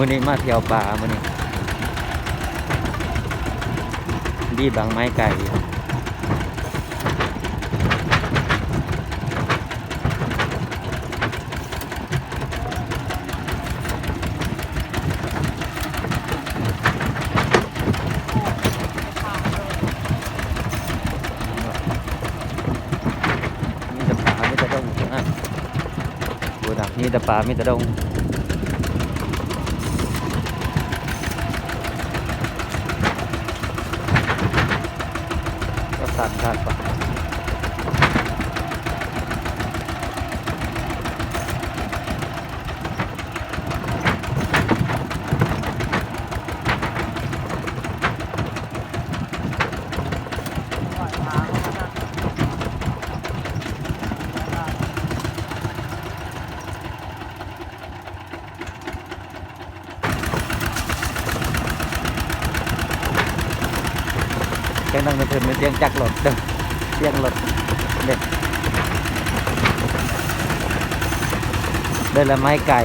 ມື້ນີ້ມາທ່ຽວປ່າມື້ນີ້ ດີບັງໄມ້ໄກ່. ມີແຕ່ປ່າ ມີແຕ່ດົງ ເບິ່ງນະ ມີແຕ່ປ່າ ມີແຕ່ດົງ. ກໍສັ່ນຄັກປະ. ຈັກໜ່ອຍແມ່ນເພິ່ນແມ່ນສຽງຈັກລົດເດີ ສຽງລົດເດ້ ໄດ້ລະໄມ້ໄກ່.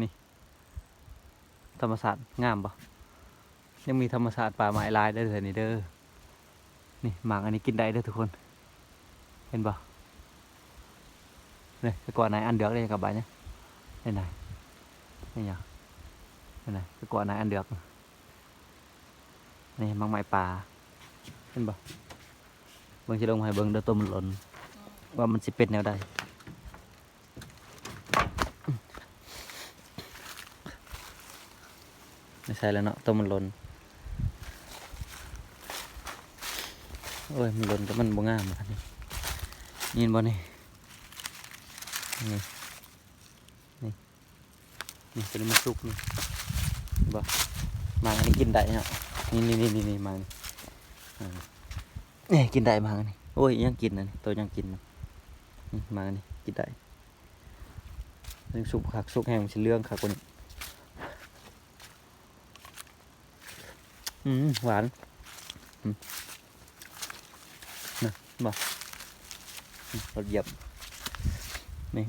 ນີ້ ທຳມະຊາດງາມບໍ່? ຍັງມີທຳມະຊາດປ່າໄມ້ຫຼາຍເດີແຖວນີ້ເດີ. ນີ້ໝາກອັນນີ້ກິນໄດ້ເດີທຸກຄົນ ເຫັນບໍ່? ນີ້ ໄປກວາດໃນອັນເດືອກເດ້ກັບໃບນີ້ ເຫັນນະ ນີ້ຫຍັງ ເຫັນນະ ໄປກວາດໃນອັນເດືອກ ນີ້ໝາກໄມ້ປ່າ ເຫັນບໍ່? ເບິ່ງ ຊິລົງໃຫ້ເບິ່ງເດີ ໂຕມັນຫຼົ່ນ ວ່າມັນຊິເປັນແນວໃດ. ໃສ່ແລ້ວເນາະ ໂຕມັນຫຼົ່ນ ໂອ້ຍ ມັນຫຼົ່ນແຕ່ມັນບໍ່ງາມບາດນີ້ ເຫັນບໍ່ນີ້? ນີ້ ນີ້ ນີ້ ໂຕນີ້ມັນສຸກນີ້ ເຫັນບໍ່? ໝາກອັນນີ້ກິນໄດ້ເນາະ ນີ້ໆໆໆ ໝາກນີ້ ອ່າ ນີ້ກິນໄດ້ໝາກອັນນີ້ ໂອ້ຍ ຍັງກິນອັນນີ້ ໂຕຍັງກິນມັນ ນີ້ ໝາກອັນນີ້ກິນໄດ້. ຍັງສຸກຄັກ ສຸກແຮງ ມັນຊິເຫຼືອງຄັກກວ່ານີ້. ອືມ ຫວານ ອືມ ນະ ບໍ່ ອືມ ລົດຢຽບ ນີ້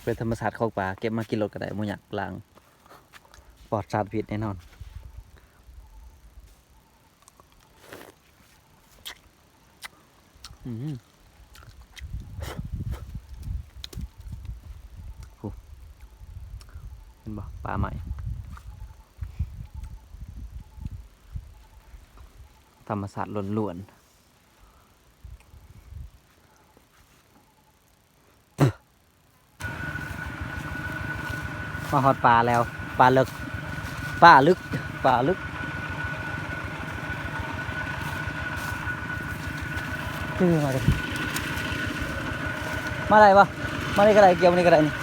ເປັນທຳມະຊາດຂອງປ່າ ເກັບມາກິນໂລດກໍໄດ້ ບໍ່ຍາກລ້າງ ປອດສານພິດແນ່ນອນ. ອືມ ໂອ້ ເຫັນບໍ່ ປ່າໄມ້ ທຳມະຊາດລ້ວນໆ. ມາຮອດປ່າແລ້ວ ປ່າເລິກ ປ່າລຶກ ປ່າລຶກ ຄືມາເດ້ ມາໄດ້ບໍ່? ມານີ້ກໍໄດ້ ກ່ຽວນີ້ກໍໄດ້ນີ້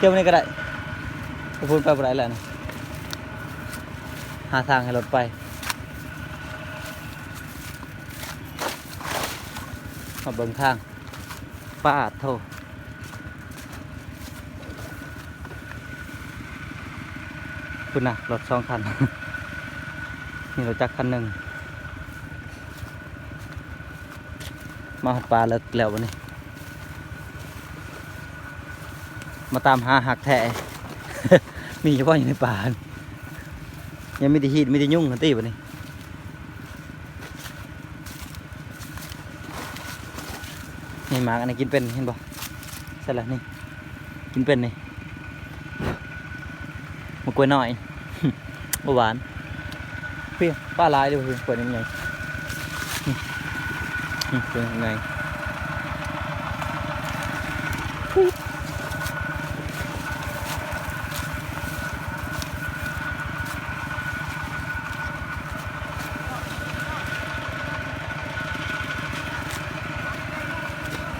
ກ່ຽວນີ້ກໍໄດ້ ໄປພຸ້ນໄປບໍ່ໄດ້ແລ້ວນີ້ ຫາທາງໃຫ້ລົດໄປ ມາເບິ່ງທາງ. ປາດໂທ້ ພຸ້ນນະ ລົດສອງຄັນ ມີລົດຈັກຄັນໜຶ່ງ ມາຮອດປ່າເລິກແລ້ວບັດນີ້ ມາຕາມຫາຮັກແທ້ ມີຢູ່ບໍ່ ຢູ່ໃນປ່າຫັ້ນ ຍັງມີແຕ່ຫີນ ມີແຕ່ຍຸງຫັ້ນຕິບັດນີ້. ນີ້ໝາກອັນນີ້ກິນເປັນ ເຫັນບໍ່? ໃສ່ລະນີ້ ກິນເປັນນີ້ ໝາກກ້ວຍນ້ອຍ ບໍ່ຫວານ. ພີ່ ປາຫຼາຍເດ້ ພີ່ ກ້ວຍນີ້ມັນໃຫຍ່ ອື ອື ກ້ວຍໃຫຍ່.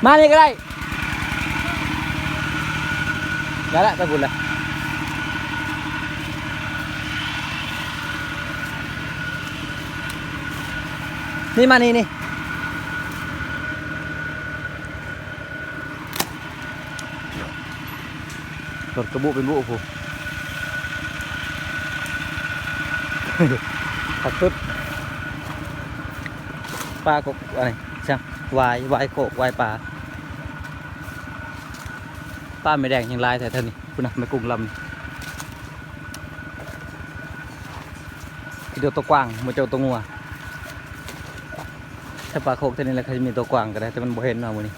ມານີ້ກໍໄດ້ ໄດ້ລະ ໄປພຸ້ນລະ ນີ້ ມານີ້ ນີ້. ລົດກະບຸເປັນບຸພຸ້ນ ຄັກສຸດ. ປາກໍ ອັນນີ້ ຫວາຍ ຫວາຍໂຄກ ຫວາຍປາ ປາແມ່ແດງແຮງຫຼາຍແທ້ແຖວນີ້ ພຸ້ນນະ ແມ່ກຸ້ງລຳ. ກິນແຕ່ຕົວກວາງ ບໍ່ເຈົ້າຕົວງົວ. ຖ້າປາໂຄກແຖວນີ້ລະ ເຂົາຈະມີຕົວກວາງກໍໄດ້ ແຕ່ມັນບໍ່ເຫັນເນາະມື້ນີ້.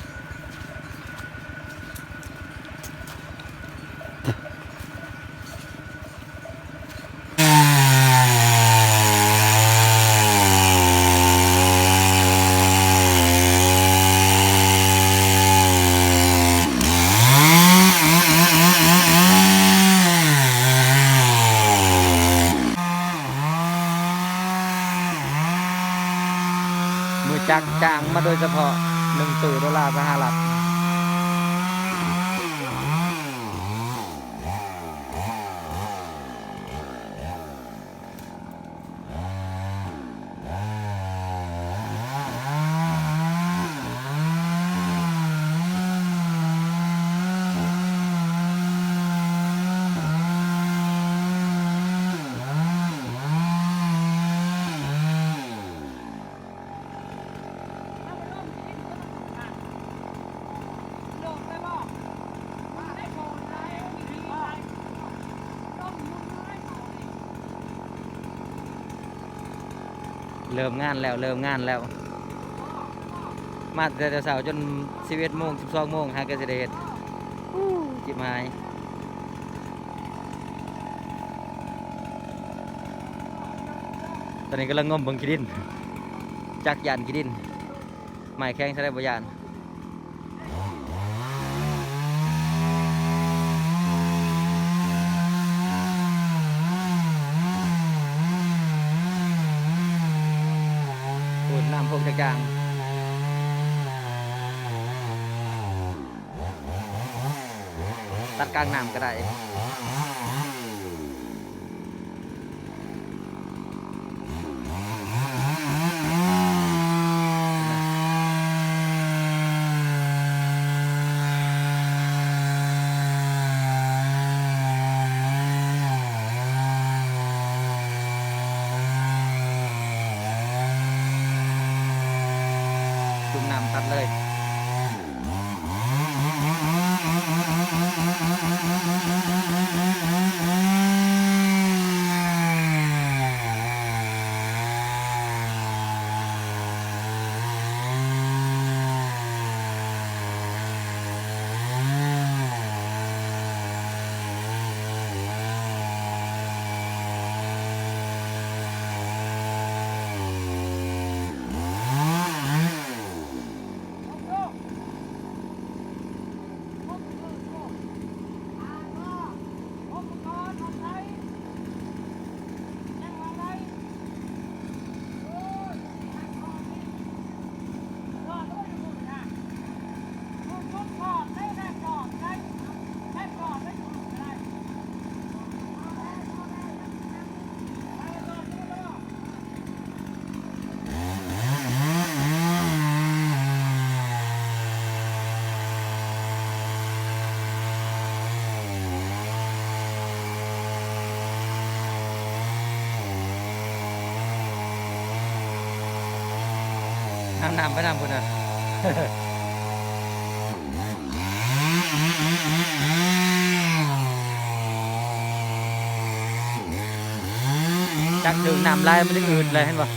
ມືຈັກຈ້າງມາໂດຍສະເພາະ ໜຶ່ງຕື້ໂດລາສະຫະລັດ. ເລີ່ມງານແລ້ວ ເລີ່ມງານແລ້ວ ມາແຕ່ເຊົ້າຈົນສິບເອັດໂມງ ສິບສອງໂມງ ຫາກໍຊິໄດ້ເຮັດ. ຈິບຫາຍ. ຕອນນີ້ກຳລັງງົມເບິ່ງຂີ້ດິນ ຈັກຢ້ານຂີ້ດິນ ໄມ້ແຂງຊະໃດບໍ່ຢ້ານ. ໂອ້ ນ້ຳພວກຈັກຢ່າງ ຕັດກາງນ້ຳກໍໄດ້. ຈຸ່ມນ້ຳຕັດເລີຍ. ນຳ ນຳໄປນຳພຸ້ນນະ. ຈັກຖືກນ້ຳຫຼາຍມັນຈະອືດແຫຼະ ເຫັນບໍ່?